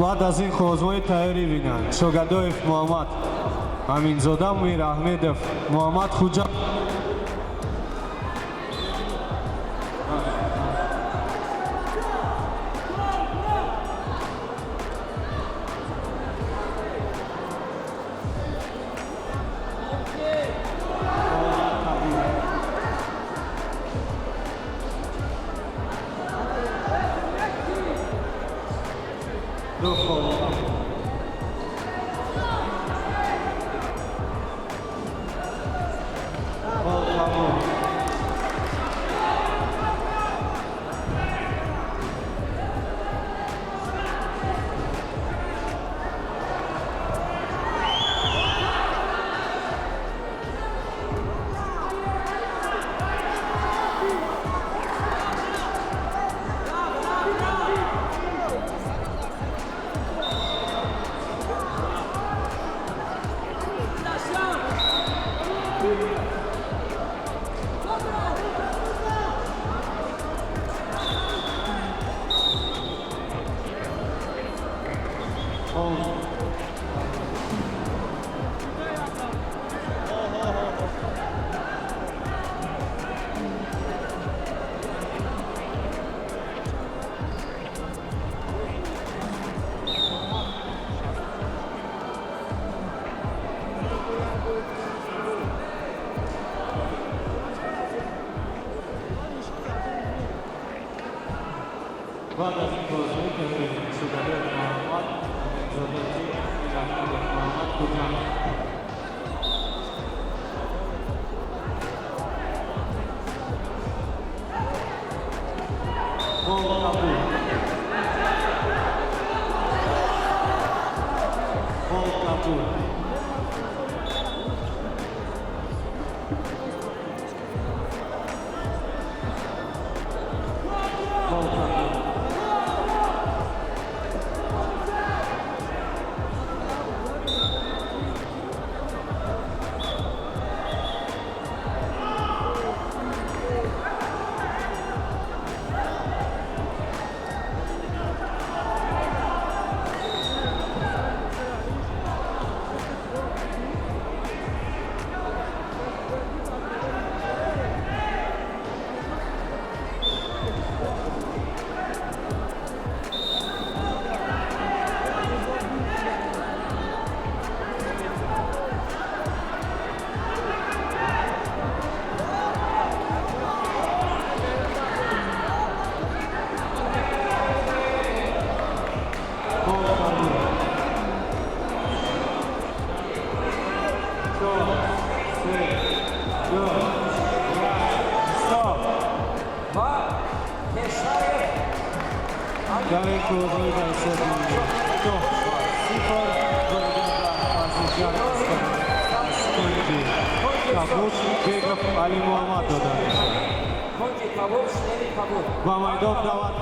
Баъд аз ин қоғозмои тайёрӣ бинанд. Шогадоев Муҳаммад Аминзода, Мираҳмедов Муҳаммад Хуҷа. Ду хол. Хол қабул. Хол. Баъд аз ин қоғозмои тайёрӣ бинанд. Шогадоев Муҳаммад Аминзода, Мираҳмедов Муҳаммад Хуҷа. Хол қабул. Хол қабул. Хол қабул. Хол қабул. Чор, се, ду, як. Стоп! Ва Пешаев. Дар ин қоғозмои ба ҳисоб 9-0 ғолибиятро варзишгар аз Кунҷи Кабуд Бегов Алимуҳаммад дода мешавад. Кунҷи Кабуд, шлеми Кабуд. Ба майдон даъват.